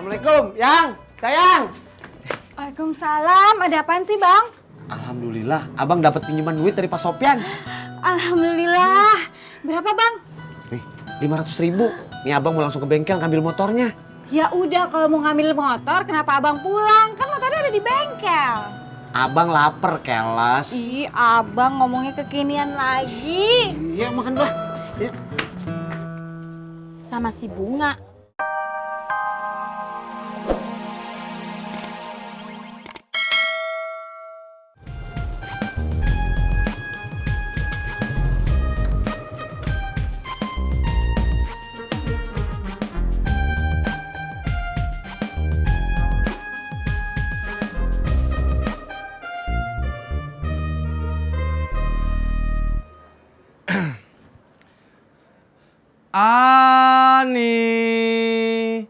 Assalamualaikum, Yang, sayang. Waalaikumsalam, ada apaan sih Bang? Alhamdulillah, abang dapat pinjaman duit dari Pak Sopyan. Alhamdulillah, berapa Bang? Nih, 500.000. Nih abang mau langsung ke bengkel ngambil motornya. Ya udah kalau mau ngambil motor, kenapa Abang pulang? Kan motornya ada di bengkel. Abang lapar, keles. Ih, Abang ngomongnya kekinian lagi. Iya, makan lah. Ya. Sama si Bunga. Ani,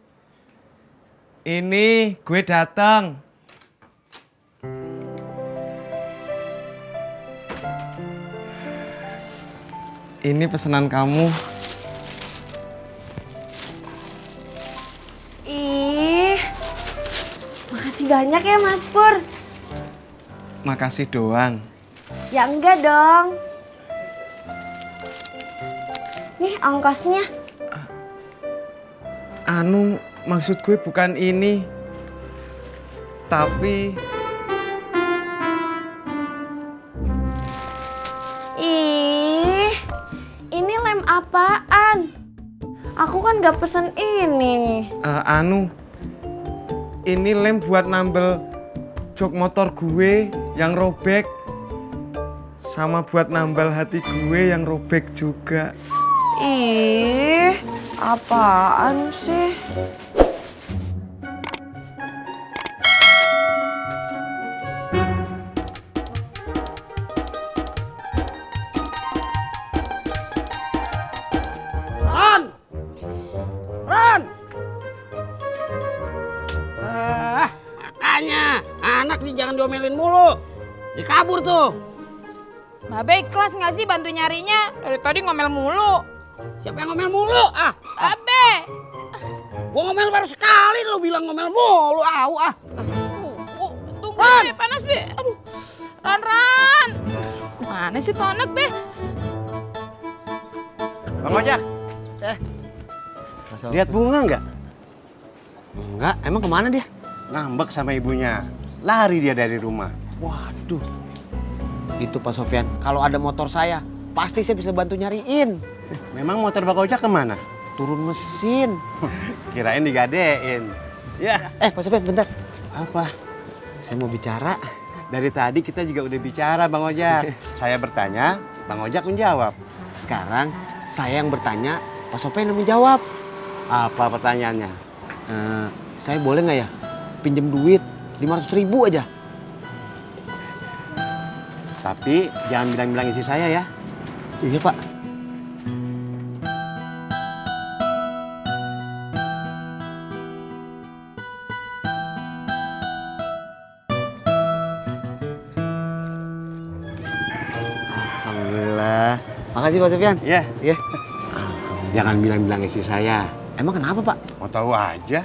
ini gue datang. Ini pesanan kamu. Ih, makasih banyak ya Mas Pur. Makasih doang. Ya enggak dong. Nih ongkosnya. Anu, maksud gue bukan ini. Tapi Ih, ini lem apaan? Aku kan gak pesen ini. anu, ini lem buat nambel jok motor gue yang robek. Sama buat nambal hati gue yang robek juga. Ih, apaan sih? Ron! Ron! Makanya anak nih jangan diomelin mulu. Dikabur tuh. Babe ikhlas nggak sih bantu nyarinya? Dari tadi ngomel mulu. Siapa yang ngomel mulu? Babe. Gua ngomel baru sekali lu bilang ngomel mulu. Tunggu Be, panas Be. Aduh. Ran. Kemana sih tuh anak Be? Bang Ojak, lihat Bunga nggak? Enggak, emang kemana dia? Ngambek sama ibunya. Lari dia dari rumah. Waduh. Itu Pak Sofyan, kalau ada motor saya, pasti saya bisa bantu nyariin. Memang motor Bang Ojak kemana? Turun mesin. Kirain digadein. Ya, Pak Sofyan, bentar. apa? Saya mau bicara. Dari tadi kita juga udah bicara Bang Ojak. Saya bertanya, Bang Ojak menjawab. Sekarang saya yang bertanya, Pak Sofyan yang menjawab. Apa pertanyaannya? Saya boleh nggak ya pinjem duit 500.000 aja? Tapi jangan bilang-bilang isi saya ya. Iya Pak. Alhamdulillah. Makasih Pak Sofyan. Ya, Iya. jangan bilang-bilang isi saya. Emang kenapa Pak? Mau tahu aja.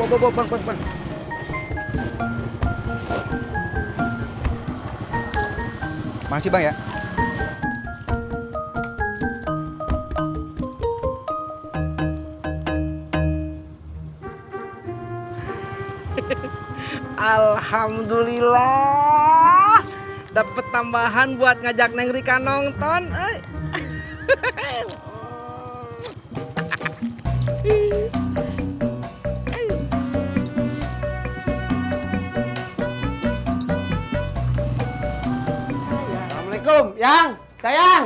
Bang. Makasih Bang ya. Alhamdulillah. Dapat tambahan buat ngajak Neng Rika nonton. Assalamualaikum, Yang, sayang.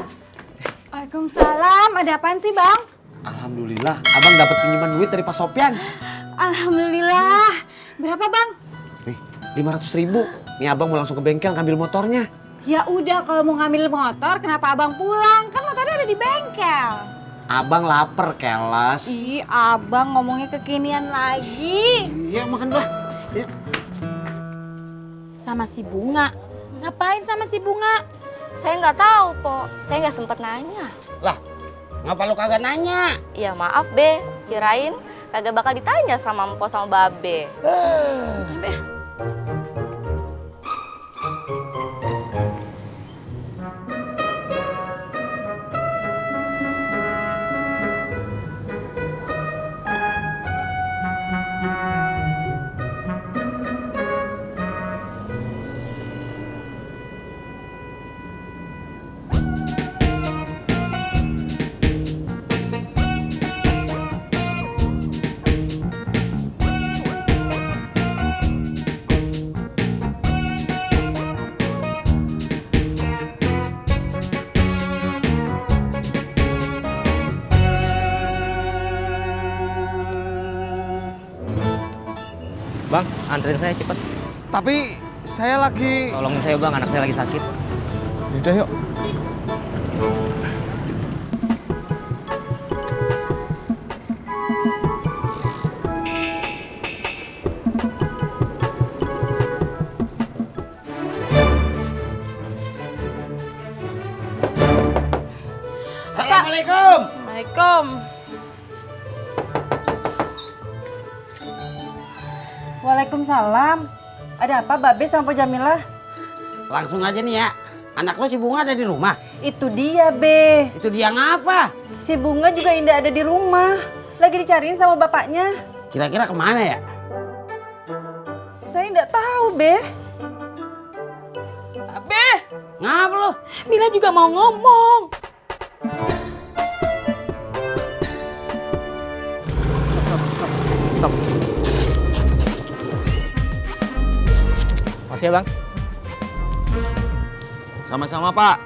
Waalaikumsalam, ada apaan sih Bang? Alhamdulillah, abang dapat pinjaman duit dari Pak Sopyan. Alhamdulillah, berapa Bang? Nih, 500.000. Nih abang mau langsung ke bengkel ngambil motornya. Ya udah kalau mau ngambil motor, kenapa Abang pulang? Kan motornya ada di bengkel. Abang lapar, keles. Ih, Abang ngomongnya kekinian lagi. Iya, makan lah. Ya. Sama si Bunga. Ngapain sama si Bunga? Saya nggak tahu, Po. Saya nggak sempet nanya. Lah, ngapa lu kagak nanya? Ya maaf, Be. Kirain kagak bakal ditanya sama Empo sama Babe. Bang, anterin saya cepet. Tapi saya lagi... Tolongin saya bang, anak saya lagi sakit. Yaudah yuk. Assalamualaikum. Assalamualaikum. Waalaikumsalam. Ada apa Babe sama Po Jamilah? Langsung aja nih ya. Anak lo si Bunga ada di rumah? Itu dia, Be. Itu dia ngapa? Si Bunga juga Indah ada di rumah. Lagi dicariin sama bapaknya. Kira-kira kemana ya? Saya nggak tahu, Be. Be, Ngapa lo? Mila juga mau ngomong. Stop. Makasih ya bang. Sama-sama, Pak.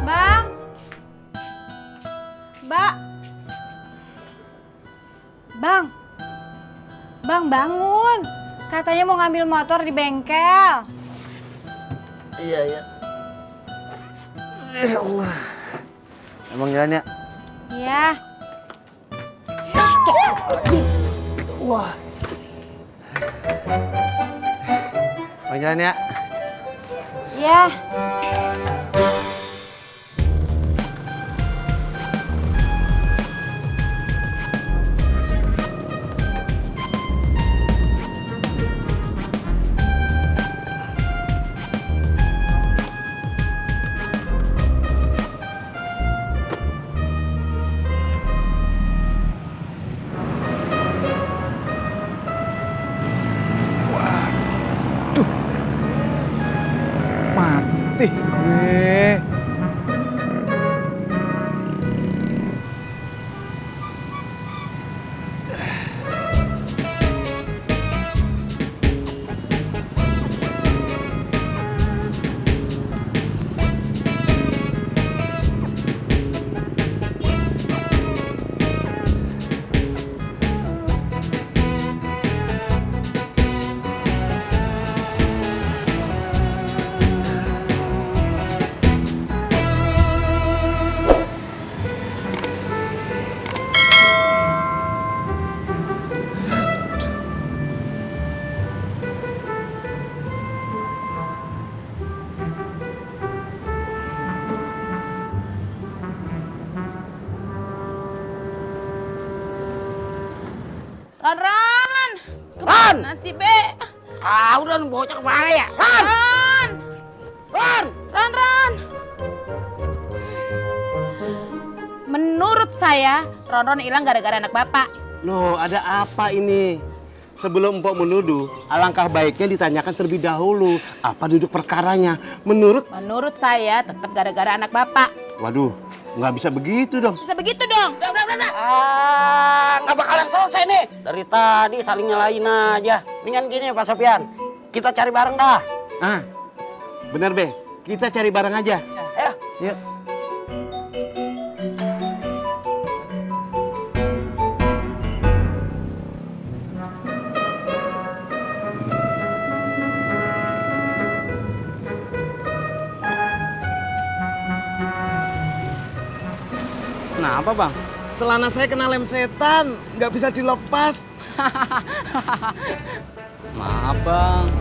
Bang. Mbak. Bang. Bang bangun. Katanya mau ngambil motor di bengkel. Iya, iya. Ya Allah. Emang jalan ya? Iya. Wah. Emang jalan ya? Iya. Mati gue. Ran. Kemana sih, Be? Ah, udah bocah kemana ya? Ran! Ran. Menurut saya, Ron hilang gara-gara anak bapak. Loh, ada apa ini? Sebelum Empok menuduh, alangkah baiknya ditanyakan terlebih dahulu. Apa duduk perkaranya? Menurut... Menurut saya, tetap gara-gara anak bapak. Waduh, nggak bisa begitu dong. Bisa begitu dong. Nggak bakalan selesai nih. Dari tadi saling nyalain aja. Mendingan gini Pak Sofyan. Kita cari bareng dah. Ah, bener Be. Kita cari bareng aja. Ayo. Yuk. Kenapa Bang? celana saya kena lem setan, nggak bisa dilepas. Maaf, Bang.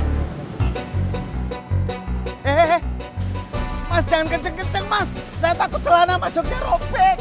Mas jangan kenceng-kenceng, Mas. Saya takut celana sama joknya robek.